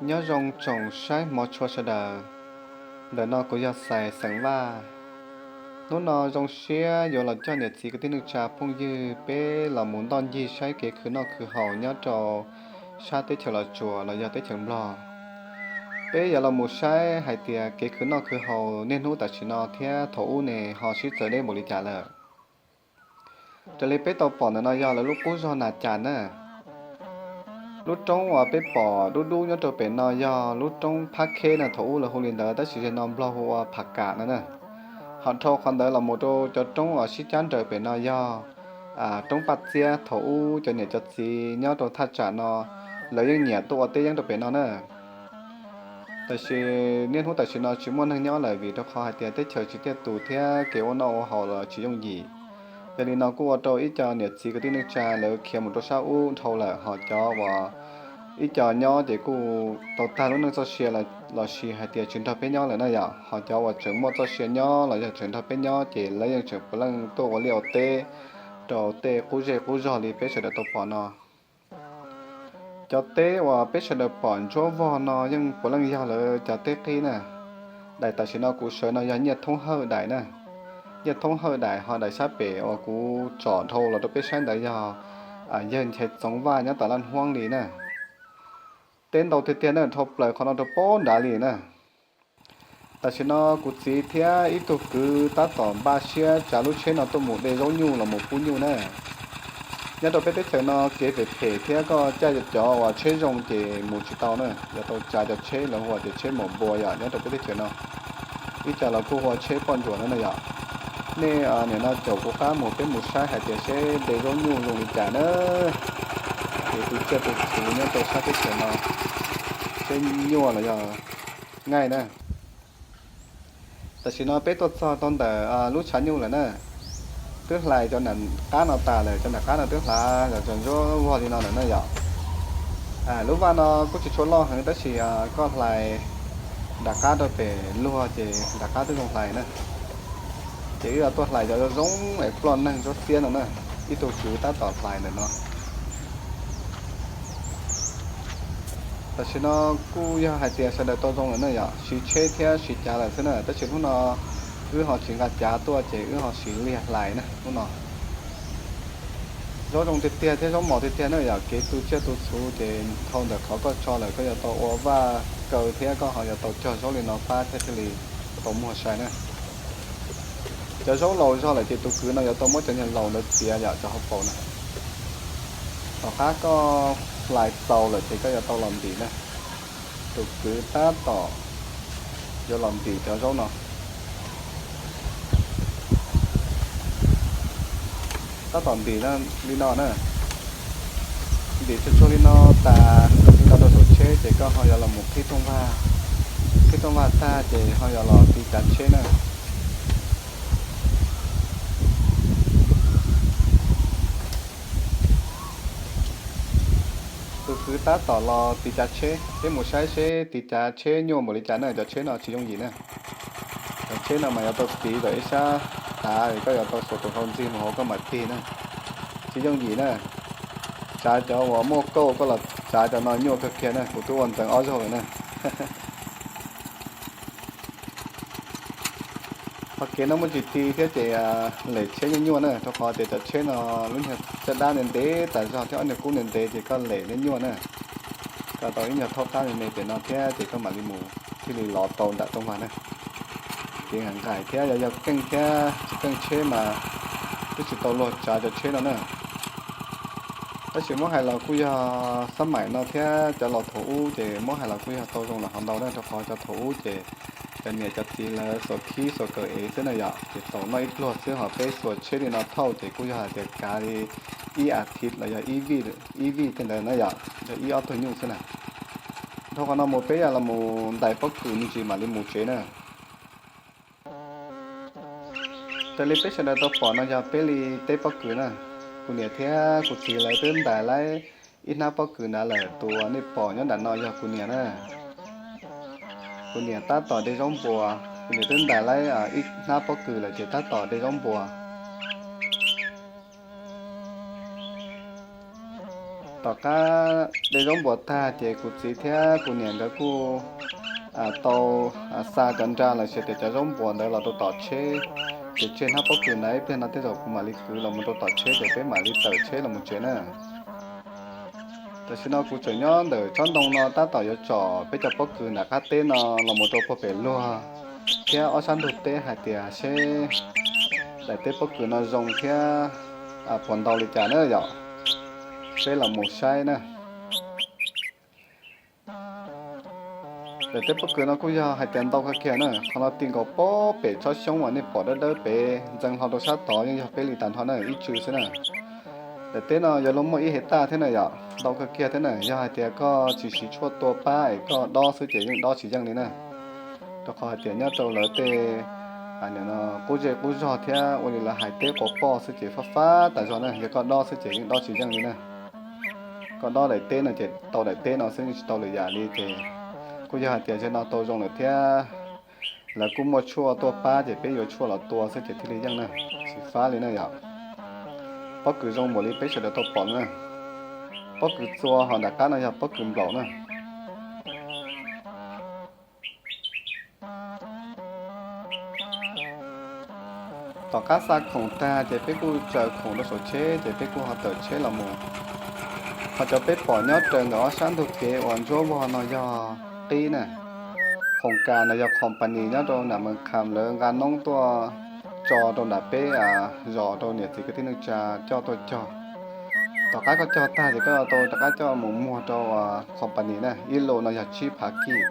Nyob zoo tsoom saib hmov tshua sawv daws, ntawm no kuv yog Xais xeem Vaj. Hnub no zoo siab yuav los coj niam txiv kwv tij neej tsa phooj ywg peb los mus ntoj ncig saib kev khwv noj khwv haus nyob rau sab teb chaws Los Tsuas los yog teb chaws Nplog. Peb yuav los mus saib hais tias kev khwv noj khwv haus niaj hnub tam sim no thiab thaum ub ne ho sib txawv deb npaum li cas lawm. Raws li peb tau pom ntawm no yog lawv lub qub zog Nas Cas na. Lub roob uas peb pom dub dub nyob rau pem no yog lub roob Phab Kheb na, thaum ub lawv hu li ntawd tab sis zaum no Nplog hu ua Phas Kam no na. Ho dhau qhov ntawd los mus rau cov roob uas sib cab nraws pem no yog roob Paj Txiab, thaum ub cov niam cov txiv nyob rau thaj tsam no lawv yeej nyiam tuaj ua teb yeeb rau pem no na. Tab sis niaj hnub tam sim no tsis muaj neeg nyob lawm vim rau qhov hais tias teb chaws tsis tiaj tus thiab kev ua noj ua haus los tsis yooj yim. Yog li no kuj ua rau ib co niam txiv kwv tij neej tsa lawv khiav mus rau sab ub dhau lawm, ho cov uas ib co nyob ces kuj tau tag lub neej txoj sia los sis hais tias tsis nrog peb nyob lawm na yom. Ho cov uas tseem muaj txoj sia nyob los yog tseem nrog peb nyob ces lawv yeej tseem puav leej tuaj ua liaj ua teb rau tej qub zej qub zog li peb sawv daws tau pom no. Cov teb uas peb sawv daws pom ntsuab vog no yeej puav leej yog lawv cov teb qib na. Daim tam sim no kuv sawv no yog Nyiaj Thoob Hawj daim na. Nyiaj Thoob Hawj daim, ho daim sab pem uas kuv tsom dhau los rau peb saib ntawd yog yawg Nchaiv Txoov Vaj nyob tom Laj Huab li na. Teb ntau tiag tiag na, dhau plaws qhov no rau pem nrad li na. Tam sim no kuv txiv thiab ib tug kwv tab tom npaj siab tsav lub tsheb no tuaj mus de zaub nyuj los mus pub nyuj na. Nyob rau peb teb chaws no kev phem phem thiab koj caij cov uas tsheb zoo ces mus tsis tau na, yuav tau tsav cov tsheb lawv hu ua tias tsheb mom npua yom. Nyob rau peb teb chaws no ib co los kuj hu ua tsheb poj ntsuam no na yom. Nej nim no caum kuv qab mus peb mus saib hais tias seb de zaub nyuj zoo li cas na. Ces tus tsiaj tus txhu nyob rau sab teb chaws no seb nyuaj los yog ngaij na. Tam sim no peb tuaj txog tau ntawm lub tshav nyuj lawm na. Twb hlais cov nram qab no tas lawm, cov nram qab no twb hlais zom zaws ntsuab vog li no lawm na yom. Lub vaj no kuj tsis tshua loj heev tab sis koj hlais nram qab rau pem luag ces nram qab twb zoo hlais na. Ces wb yuav tuaj hlais cov zoo zoo es ploj neeg ntsuab xiab no na. Ib tug kwv tab tom hlais ntawm no. Tam sim no kuj yog hais tias sawv daws tau zoo lawm na yom, siv tsheb thiab siv cav lawm xwb na, tab sis hnub no wb ho tsis nqa cav tuaj ces wb ho siv liag hlais na hnub no. Zaub zoo tiag tiag thiab zaub mos tiag tiag na yom, kev tu tsiaj tu txhu ces dhau ntawm qhov koj tso lawm koj yuav tau ua vaj kaw thiab koj ho yuav tau cog zaub li no pab thiaj thiaj li tau muag sai na. Cov zaub laus zog lawm ces tus kwv no yuav tau muab cov nyuag laus ntawd txiav yom, cov hauv paus na. Tom qab koj hlais txaus lawm ces koj yuav tau los ntim na. Tus kwv tab tom yuav los ntim cov zaub no. Tab tom ntim li no na. Ntim tsuag tsuag li no tas li no rau saum tsheb ces koj ho yuav los mus qhib rooj vag. Qhib rooj vag tag ces ho yuav los tiv cav tsheb na. Tus kwv tab tom los tiv cav tsheb, peb mus saib seb tiv cav tsheb nyuaj npaum li cas na. Cov tsheb no tsis yooj yim na. Cov tsheb no mas yuav tau tiv kom ib sab tav, koj yuav tau xuas tus hlau ntxig mus hauv koj mam tig na. Tsis yooj yim na. Tsav cov uas muaj kauj koj los tsav cov no nyuaj kawg kiag na, kuv twb ua ntxeev ob zaug lawm na. Qhov kev no muaj tsis ti thiab ces lem tsheb nyuaj nyuaj na, rau qhov tias cov tsheb no lub niag caj dab ntev ntev tas zog thiab ob niag kub ntev ntev ces koj lem nyuaj nyuaj na. Koj tau ib nyuag thaub qab me me pem no thiab ces koj mam li mus thiaj li lov tau nram rooj vag na. Kev nqaim nqaim thiab yog yog keej thiab tsis keej tsheb mas twb tsis tau luag tsav cov tsheb no na. Tab sis muab hais los kuj yog xab maim no thiab cov laus thaum ub ces muab hais los kuj yog tau zoo los hov ntau na, rau qhov cov thaum ub ces cov niam cov txiv lawv xuas khib xuas kawm ev xwb na yom, ces tau noj ib pluag xwb, ho peb xuas tsheb li no thauj ces kuj yog hais tias kav li ib as thiv los yog ib vij tej ntawd na yom, yog ib ob tug nyuj xwb na. Dhau qhov no mus peb yuav los mus ntais pob kws me ntsis mam li mus tsev na. Raws li peb sawv daws tau pom no yog peb li teb pob kws na. Kuv niam thiab kuv txiv lawv twb ntais laib ib hnab pob kws nrad lawm, tus uas nej pom nyob nram no yog kuv niam na. Kuv niam tab tom de zaub npua, kuv niam twb ntais laib ib hnab pob kws lawm ces tab tom de zaub npua. Tom qab de zaub npuas tag ces kuv txiv thiab kuv niam nkawd kuj tau xa cov nra los sis tias cov zaub npuas ntawd los rau tom tsheb, ces tseg hnab pob kws ntawd ib pliag no tej zaum kuv mam li kwv los mus rau tom tsheb ces peb mam li tawm tsheb los mus tsev na. Tam sim no kuv tseem nyob ntawm tsob ntoo no tab tom yuav tsom peb cov pob kws nram qab teb no los mus rau puag pem luag thiab ob sab ntug teb hais tias seb daim teb pob kws no zoo thiab puas ntau li cas na yom. Peb los mus saib na. Daim teb pob kws no kuj yog hais tias ntau kawg kiag na, qhov no ti nkaus puag pem tsob xyoob uas nej pom dawb dawb pem ntxeev hlo rau sab tod yeej yog peb li tag nrho na, ib tsw xwb na. Daim teb no yuav luag muaj ib hais taj thiab na yom, ntau kawg kiag thiab na, yog hais tias koj tsis siv tshuaj tua pab es koj dob xwb ces yeej dob tsis yeej li na. Rau qhov hais tias nyob rau lawv tej qub zej qub zog thiab ua li lawv hais teb quav poj xwb ces fab fab tas zog na, yog koj dob xwb ces yeej dob tsis yeej li na. Koj dob daim teb no ces tau daim teb no xwb yeej tsis tau lwm yam li ces kuj yog hais tias zaum no tau zoo lawm thiab lawv kuj muaj tshuaj tuaj pab ces peb yuav tshuaj los tua xwb ces thiaj li yeej na, tsis fab li na yom. Pob kws zoo npaum li peb sawv daws tau pom na, pob kws txua ho nram qab no yog pob kws nplaum na. Tom qab xa khoom tag ces peb kuj tsaws khoom rau saum tsheb ces peb kuj ho tawm tsheb los mus. Ho cov peb pom nyob raws ntawm ob sab ntug kev uas ntsuab vog no yog qib na. Khoom kas no yog company nyob rau nram Mees Kham lawv nqa noob tuaj tso rau nram peb zos rau niam txiv kwv tij neej tsa coj tuaj cog. Tom qab koj cog tag ces koj tau rov qab coj mus muag rau company na, ib lo no yog tsib phav kij.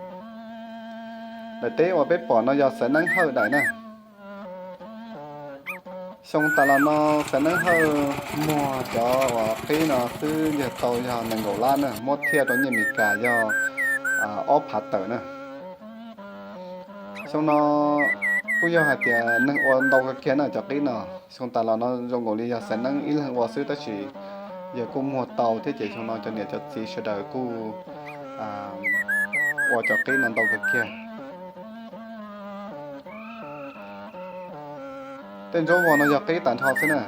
Daim teb uas peb pom no yog Xaiv Neeb Hawj daim na. Xyoo tas los no Xaiv Neeb Hawj muag cov uas qib no twb yog tau yog nees nkaum lab na, muab thiaj rau nyiaj Amelikas yog ob phav tawm na. Xyoo no kuj yog hais tias neeg ua ntau kawg kiag na cov qib no. Xyoo tas los no zoo nkaus li yog Xaiv Neeb ib leeg ua xwb tab sis yawg kuj muag tau thiab ces xyoo no cov niam cov txiv sawv daws kuj ua cov qib no ntau kawg kiag. Tej ntsuab vog no yog qib tag nrho xwb na.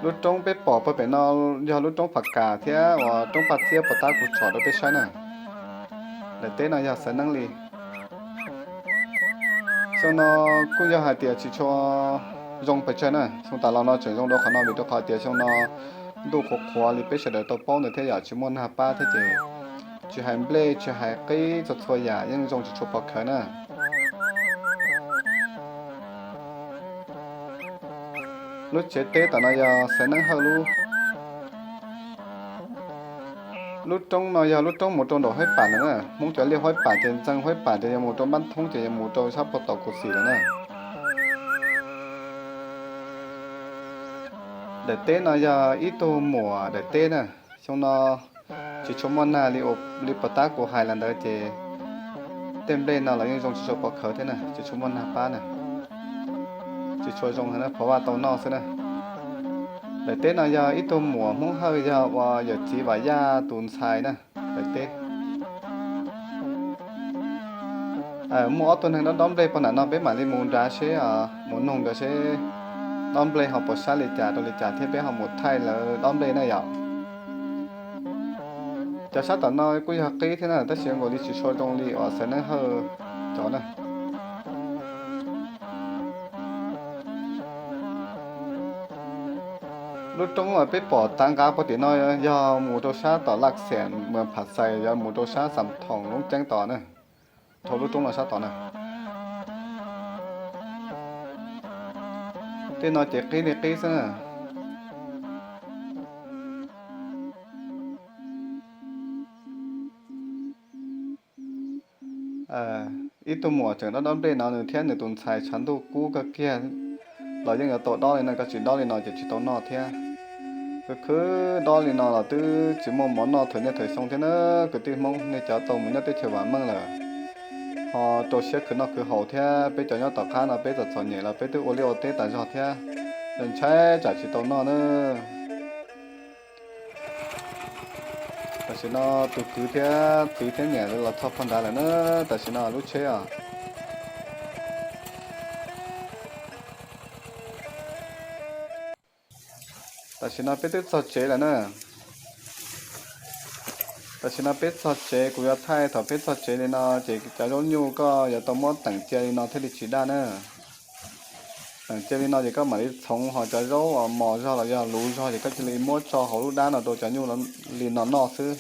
Lub roob peb pom puag pem no yog lub roob Paj Kas thiab uas roob Paj Txiab puag ta kuv tsom rau peb saib na. Daim teb no yog Xaiv Neeb li. Xyoo no kuj yog hais tias tsis tshua zoo pes tsawg na, xyoo tas los no tseem zoo dua qhov no vim rau qhov tias xyoo no ntuj qhuav qhuav li peb sawv daws tau paub ntawd thiab yom, tsis muaj nag pab thiab ces tsis hais nplej tsis hais qib txhua txhua yam yeej zoo tsis tshua pov khawv na. Lub tsev teb tom no yog Xaiv Neeb Hawj lub. Lub roob no yog lub roob mus rau nraum Huaib Pam na, Hmoob cov liaj Huaib Pam ces ntxeev Huaib Pam ces yuav mus rau Npab Thoob ces yuav mus rau sab puag tom Kuv Xim lawm na. Daim teb no yog ib tug muam daim teb na. Xyoo no tsis tshua muaj nag li, li puag ta kuv hais los ntawd ces tej nplej no los yeej zoo tsis tshua pov khawv thiab na, tsis tshua muaj nag pab na. Tsis tshua zoo, phov vaj tau noj xwb na. Daim teb no yog ib tug muam Hmoob Hawj yog uas yawm txiv Vam Yaj tus ntxhais na. Daim teb muaj ob tug neeg dob dob nplej puag nram no, peb mam li mus nrad seb, mus noog nkawd seb dob nplej ho puas sab li cas rau li cas thiab peb ho mus thaij lawv dob nplej na yom. Cov sab tom no kuj yog qib thiab na tab sis nkaus li tsis tshua zoo li uas Xaiv Neeb Hawj cov na. Lub roob uas peb pom tav nqa puag tim no yog mus rau sab tom Laj Xeem, Mws Pham Xais, yog mus rau sab Xam Thoom Loob Ceeb tod na. Dhau lub roob no sab tod na. Tej no ces qib li qib xwb na. Ib tug muam tseem dob dob nplej no, nws thiab nws tus ntxhais tshav ntuj kub kawg kiag los yeej yuav tau dob li no, koj tsis dob li no ces tsis tau noj thiab. Khwv khwv dob li no los twb tsis muaj mov noj thawm niaj thawm xyoo thiab na. Kwv tij Hmoob nej cov tau mus nyob teb chaws vam meej lawm ho rau siab khwv noj khwv haus thiab, peb cov nyob tom qab no peb txom txom nyem los peb twb ua liaj ua teb tas zog thiab, ntshai tsam tsis tau noj na. Tam sim no tus kwv thiab txiv thiab niam lawv los txog puag nrad lawm na. Tam sim no lub tsheb os. Tam sim no peb twb txog tsev lawm na. Tam sim no peb txog tsev, kuv yuav thaij thaum peb txog tsev li no ces cov zaub nyuj koj yuav tau muab teem cia li no thiaj li tsis daj na. Teem cia li no ces koj mam li txhoov ho cov zaub uas mos zog los yog luv zog ces koj cia li muab tso hauv lub dab no rau cov nyuj li no noj xwb.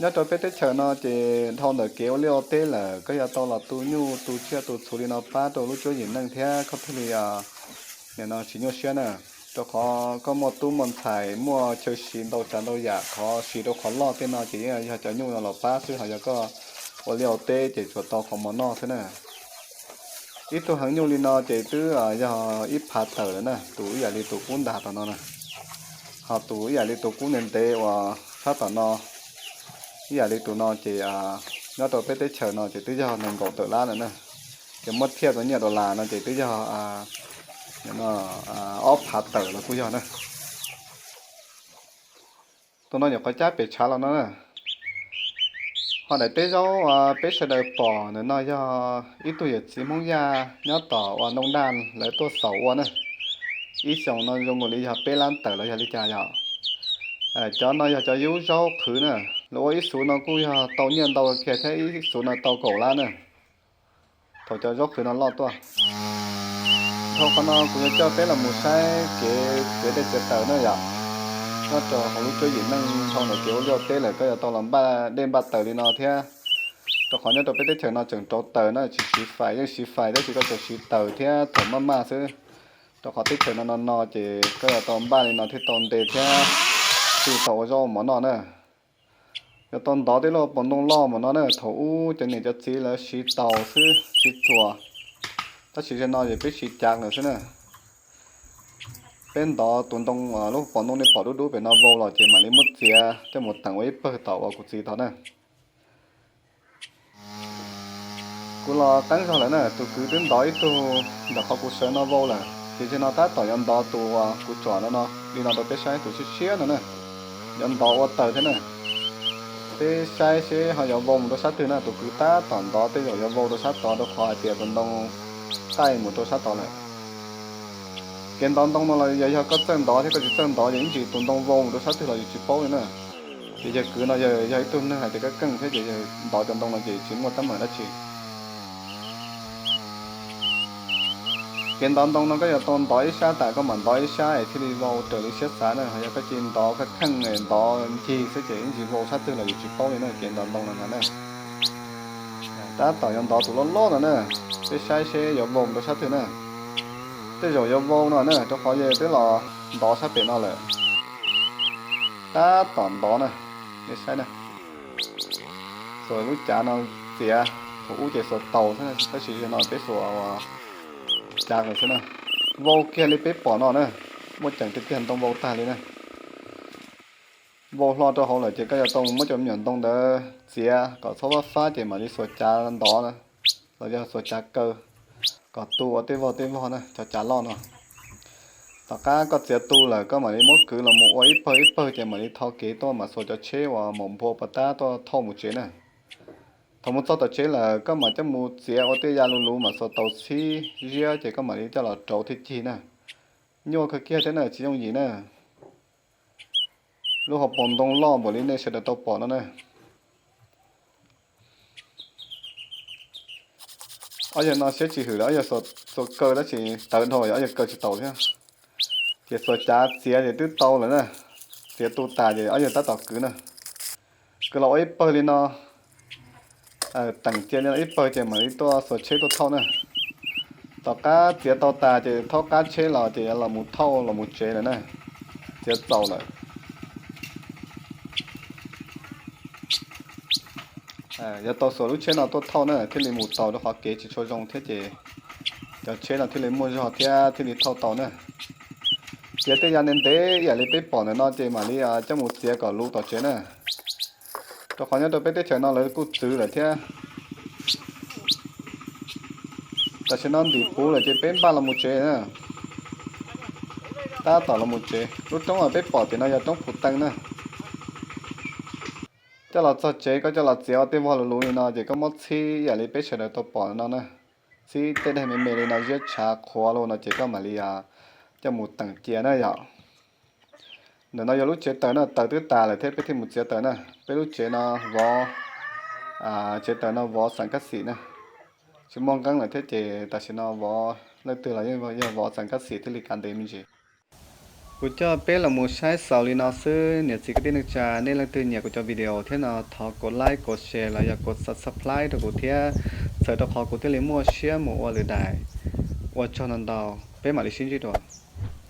Nyob rau peb teb chaws no ces dhau ntawm kev ua liaj ua teb lawm, koj yuav tau los tu nyuj tu tsiaj tu txhuv li no pab rau lub cuab yim neej thiab koj thiaj li nim no tsis nyuaj siab na. Rau qhov koj muaj tub muaj ntxhais muaj chaw siv ntau tsav ntau yam, qhov siv rau qhov loj tej no ces yeej yog cov nyuj no los pab xwb, ho yog koj ua liaj ua teb ces tsuas tau qhov mov noj xwb na. Ib tug heev nyuj li no ces twb yog ib phav tawm lawm na, tus ib yam li tus kub ntas tom no na. Ho tus ib yam li tus kub ntev ntev uas sab tom no, ib yam li tus no ces nyob rau peb teb chaws no ces twb yog nees nkaum tawm lab lawm na. Ces muab thiaj tau nyiaj dollar no ces twb yog ob phav tawm los kuj yog na. Tus no nyuam qhuav cab pem tshav los no na. Ho daim teb zaub peb sawv daws pom ntawm no yog ib tug yawm txiv Hmoob Yaj nyob tom uas Ntoo Daj lawv tuaj xaus ua na. Ib xyoos no zoo nkaus li yog peb lab tawm los yog li cas yom. Cov no yog cov yub zaub qhwv na. Lawv ua ib xuv no kuj yog tau nyiaj ntau kiag thiab, ib xuv no tau kaum lab na. Thaum cov zaub qhwv no loj tuaj. Dhau qhov no kuv yuav coj peb los mus saib kev txiav dej txiav taws na yom. Nyob rau hauv lub cuab yim neej dhau ntawm kev ua liaj ua teb lawm koj yuav tau los npaj dej npaj taws li no thiab. Rau qhov nyob rau peb teb chaws no tseem rauv taws na, tsis siv fais, yeej siv fais tab sis koj tsuas siv taws thiab thaum maj maj xwb. Rau qhov teb chaws no no no ces koj yuav tau npaj li no thiaj tau nte thiab thiaj tau ua zaub ua mov noj na. Yuav tau ntov tej lauj paus ntoo loj npaum no na, thaum ub cov niam cov txiv lawv siv taus xwb, siv txuas, tab sis zaum no ces peb siv cav lawm xwb na. Peb ntov tus ntoo, lub paus ntoo nej pom dub dub pem no vau los ces mam li muab txiav coj mus teem ua ib pawg tom uas kuv txiv tod na. Kuv los qeeb zog lawm na, tus kwv twb ntov ib tug ntawm qhov kuv sawv no vau lawm, ces zaum no tab tom yuav ntov tus uas kuv tsom no no, li no rau peb saib, tus siab siab no na. Yuav ntov ua taws thiab na. Peb saib seb ho yuav vau mus rau sab twg na, tus kwv tab tom ntov tej zaum yuav vau rau sab tod rau qhov hais tias tus ntoo qaij mus rau sab tod lawm. Kev ntov ntoo no los yog, yog koj txawj ntov thiab koj tsis txawj ntov ces ib ntsis tus ntoo vau mus rau sab twg los yus tsis paub li na. Ces yawg kwv no yog, yog ib tug neeg hais tias keej keej thiab ces yawg ntov cov ntoo no ces tsis muaj teeb meem dab tsi. Kev ntov ntoo no koj yuav tau ntov ib sab tas koj mam ntov ib sab es thiaj li vau raws li siab xav na. Ho yog koj cia li ntov kheej kheej ntov ncig xwb ces ib ntsis vau sab twg los yus tsis paub li na, kev ntov ntoo no na. Tab tom yuav ntov tus loj loj no na, peb saib seb yuav vau mus rau sab twg na. Tej zaum yuav vau no na, rau qhov yawg twb los ntov sab pem no lawm. Tab tom ntov na, nej saib na. Xuas lub cav no txiav, thaum ub ces xuas taus xwb, tab sis zaum no peb xuas cav lawm xwb na. Vau kiag li peb pom no na, muaj ceem tiag tiag, ntoo vau tag li na. Vau hlo rau hauv lawm ces koj yuav tau mus muab cov me nyuam ntoo ntawd txiav kom txhob fab fab ces mam li xuas cav ntov los yog xuas cav kaw kom tu ua tej vog tej vog na, cov cav loj no. Tom qab koj txiav tu lawm koj mam li muab kwv los mus ua ib pawg ib pawg ces mam li tho kev tuaj mam xuas cov tsheb uas maum nphua puas tab tuaj thauj mus tsev na. Thaum mus txog tom tsev lawm koj mam coj mus txiav ua tej ya luv luv mam xuas taus txhib ziab ces koj mam li coj los rauv thiaj cig na. Nyuaj kawg kiag thiab na, tsis yooj yim na. Lub hauv paus ntoo loj npaum li nej sawv daws tau pom no na. Ob yawg no siab tsis hwm li, ob yawg xuas kaw tab sis tawv dhau, ob yawg kaw tsis taus thiab. Ces xuas cav txiav ces twb tau lawm na. Txiav tu tas ces ob yawg tab tom kwv na. Kwv los ua ib pawg li no, teem cia li no ib pawg ces mam li tuaj xuas tsheb tuaj thauj na. Tom qab txiav tau tas ces thaub qab tsheb los ces yuav los mus thauj los mus tsev lawm na. Txiav txaus lawm. Yuav tau xuas lub tsheb no tuaj thauj na thiaj li mus tau rau qhov kev tsis tshua zoo thiab ces cov tsheb no thiaj li muaj zog thiab thiaj li thauj tau na. Txiav tej ya ntev ntev ib yam li peb pom ntawm no ces mam li coj mus txiav kom luv tom tsev na. Rau qhov nyob rau peb teb chaws no lawv kuj txwv lawm thiab. Tam sim no ntim puv lawm ces peb npaj los mus tsev na. Tab tom los mus tsev, lub roob uas peb pom tim no yog roob Phuv Teej na. Coj los txog tsev koj coj los txiav ua tej vog luv luv li no ces koj muab txhib ib yam li peb sawv daws tau pom no na. Txhib tej daim me me li no ziab tshav qhuav los no ces koj mam li coj mus teem cia na yom. Ntawm no yog lub tsev taws na, taws twb tas lawm thiab peb thiaj mus txiav taws na. Peb lub tsev no vov, tsev taws no vov xeem kab xim na, tsis muaj nqeeb lawm thiab ces tam sim no vov leej twg los yeej yog vov xeem kab xim thiaj li kav ntev me ntsis. Kuv coj peb los mus saib xaus li no xwb, niam txiv kwv tij neej tsa, nej leej twg nyiam kuv cov video thiab no thov kom like kom share los yog kom subscribe rau kuv thiab, txhawm rau qhov kuv thiaj li muaj siab mus ua lwm daim. Ua tsaug ntau ntau, peb mam li sib ntsib dua.